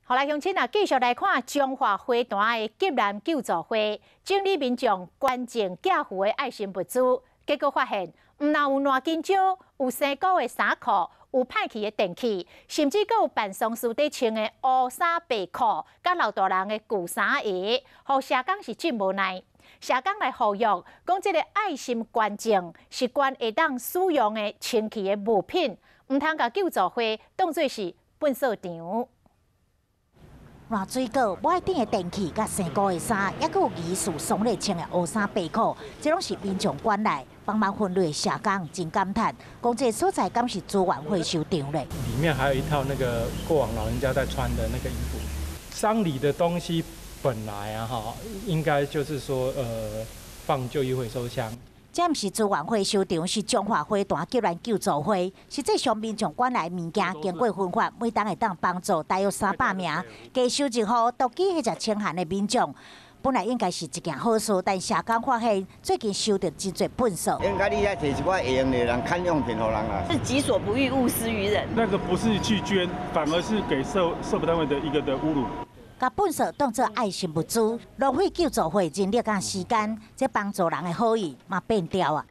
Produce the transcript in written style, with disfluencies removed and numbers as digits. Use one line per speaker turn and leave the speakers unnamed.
好來，鄉親啊，繼續來看彰化花壇的急難救助會，整理民眾捐贈寄付的愛心物資，結果發現，毋但有爛金蕉，有生古的衫褲，有歹去的電器，甚至閣有辦喪事佇穿的烏衫白褲，佮老大人的舊衫鞋，予社工是真無奈。社工來呼籲，講這个愛心捐贈是捐會當使用的清氣的物品，毋通共救助會當做是糞掃場。
爛水果、無愛轉的電器、佮生古的衫，猶閣有疑似喪禮穿的烏衫白褲，這攏是民眾捐來幫忙分類。社工真感嘆，講這所在敢是資源回收場咧？
裡面還有一套那個過往老人家在穿的那個衣服。喪禮的東西本來啊，哈，應該就是說，放舊衣回收箱。
這毋是資源回收場，是彰化花壇急難救助會。實際上，民眾捐來物件經過分發，每冬會當幫助大約300名低收入戶、獨居或者清寒的民眾。本來應該是一件好事，但社工發現最近收著真濟糞掃。
應該你愛提一寡會用的人堪用品予人啊。
是己所不欲，勿施於人。
那個不是去捐，反而是給社福單位的一個的侮辱。
共糞掃當做愛心物資，浪費救助會人力佮時間，這幫助人的好意嘛變調啊！